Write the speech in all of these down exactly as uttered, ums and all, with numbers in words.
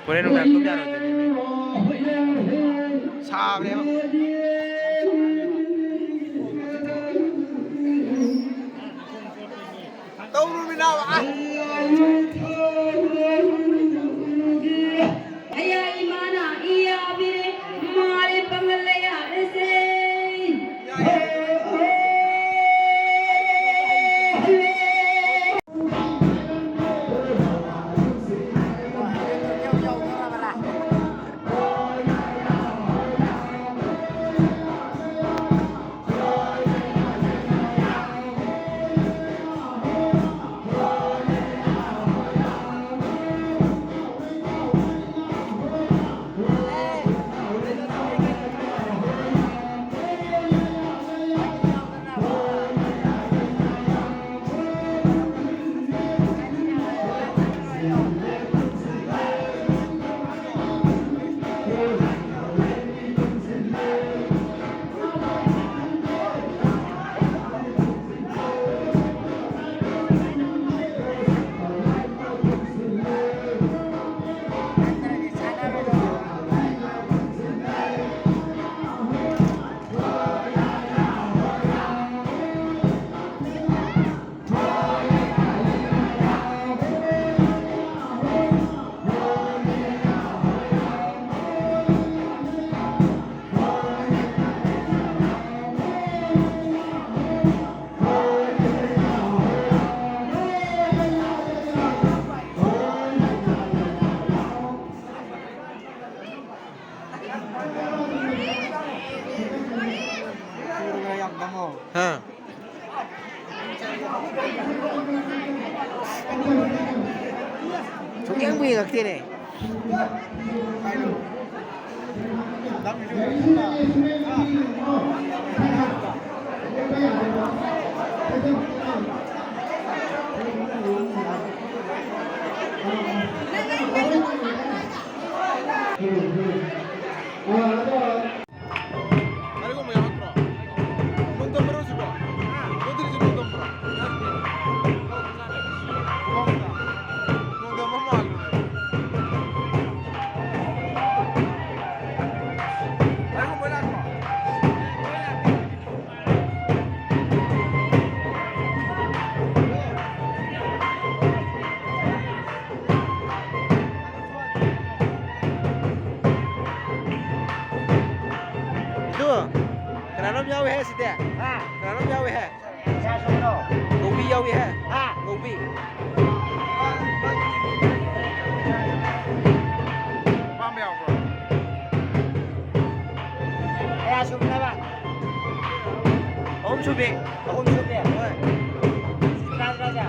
ꯍꯣꯔꯦꯟ ꯅꯨꯡꯗꯥꯡ ꯇꯨꯝ ꯌꯥꯔꯣꯏꯗꯣꯏꯅꯦ꯫ ꯁꯥꯕꯅꯦꯕ꯫ ꯇꯧꯔꯨꯃꯤꯅꯥ꯫ ꯑꯌꯥ ꯏꯃꯥꯅ ꯏ ꯌꯥꯕꯤꯔꯦ꯫ ꯃꯥꯔꯦ ꯄꯥꯡꯒꯜ ꯂꯩ ꯌꯥꯔꯦꯁꯦ꯫ ꯍꯥ꯫ ꯁꯨꯛꯌꯦꯡꯕꯨ ꯌꯦꯡꯉꯛꯇꯦꯅꯦ꯫ ꯍꯥ? ꯀꯅꯥꯅꯣꯝ ꯌꯥꯎꯏ ꯍꯥꯏ꯫ ꯀꯌꯥ ꯁꯨꯕꯅꯣ? ꯉꯧꯕꯤ ꯌꯥꯎꯏ ꯍꯥꯏ꯫ ꯍꯥ? ꯉꯧꯕꯤ꯫ ꯑꯄꯥꯝꯕ ꯌꯥꯎꯕ꯭ꯔꯣ? ꯀꯌꯥ ꯁꯨꯕꯅꯣꯕ? ꯑꯍꯨꯝ ꯁꯨꯕꯤ꯫ ꯑꯍꯨꯝ ꯁꯨꯕꯤ? ꯍꯣꯏ꯫ ꯁꯤꯇ꯭ꯔꯥ ꯔꯥꯖꯥ꯫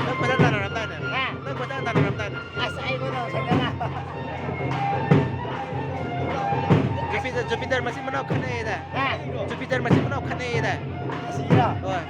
ꯅꯪ ꯀꯣꯏꯇꯥꯟ ꯇꯥꯟꯅꯔꯝꯗꯥꯏꯅꯦ? ꯍꯥ? ꯅꯪ ꯀꯣꯏꯇꯥꯟ ꯇꯥꯟꯅꯔꯝꯗꯥꯏꯅꯦ? ꯑꯁ, ꯑꯩꯉꯣꯟꯗ ꯍꯪꯁꯜꯗꯅ꯫ ꯖꯨꯄꯤꯇꯔ, ꯖꯨꯄꯤꯇꯔ ꯃꯆꯤꯟ ꯃꯅꯥꯎ ꯈꯠꯅꯩꯗ꯫ ꯍꯥ? ꯖꯨꯄꯤꯇꯔ ꯃꯆꯤꯟ ꯃꯅꯥꯎ ꯈꯠꯅꯩꯗ꯫ ꯑꯁꯤꯒꯤꯔꯣ? ꯍꯣꯏ꯫